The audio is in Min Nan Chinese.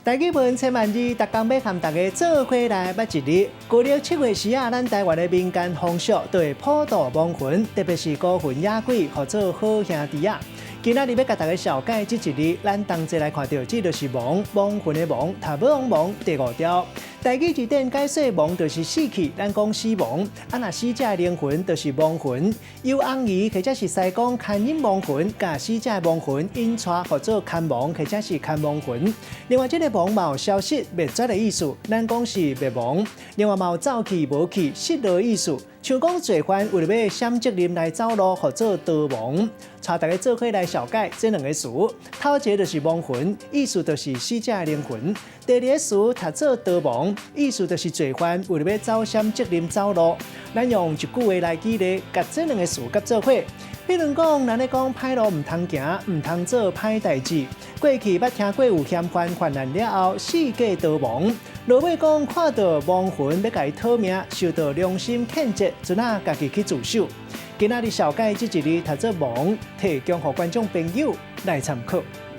台語文千萬字，逐工欲和大家做伙來捌一字。舊曆7月時仔，咱台灣的民間風俗都會普渡亡魂，特別是孤魂野鬼，號做好兄弟仔。今仔日欲共大家紹介這一字，咱同齊來看著，這就是亡，亡魂的亡，讀亡亡第五調。台語字典解說亡就是死去，咱講死亡。啊，若死者的靈魂就是亡魂。有紅姨或者是師公牽引亡魂，共死者的亡魂引帶，號做牽亡或者是牽亡魂。另外，這个亡嘛有消失滅絕的意思，咱講是滅亡。另外嘛有走去無去失落的意思，像講罪犯為著欲閃責任來走路，號做逃亡。帶大家做伙來紹介這兩个詞，頭一个就是亡魂，意思就是死者的靈魂；第二个詞讀做逃亡，意思就是罪犯為著欲走閃責任走路。咱用一句話來舉例，共這兩个詞佮做伙。比如講，咱咧講歹路毋通行，毋通做歹代誌。過去捌聽過有嫌犯犯案了後，四界逃亡。落尾講看著亡魂欲共伊討命，受到良心譴責，陣仔家己去自首。今仔日紹介這一字讀做亡，提供予觀眾朋友來參考。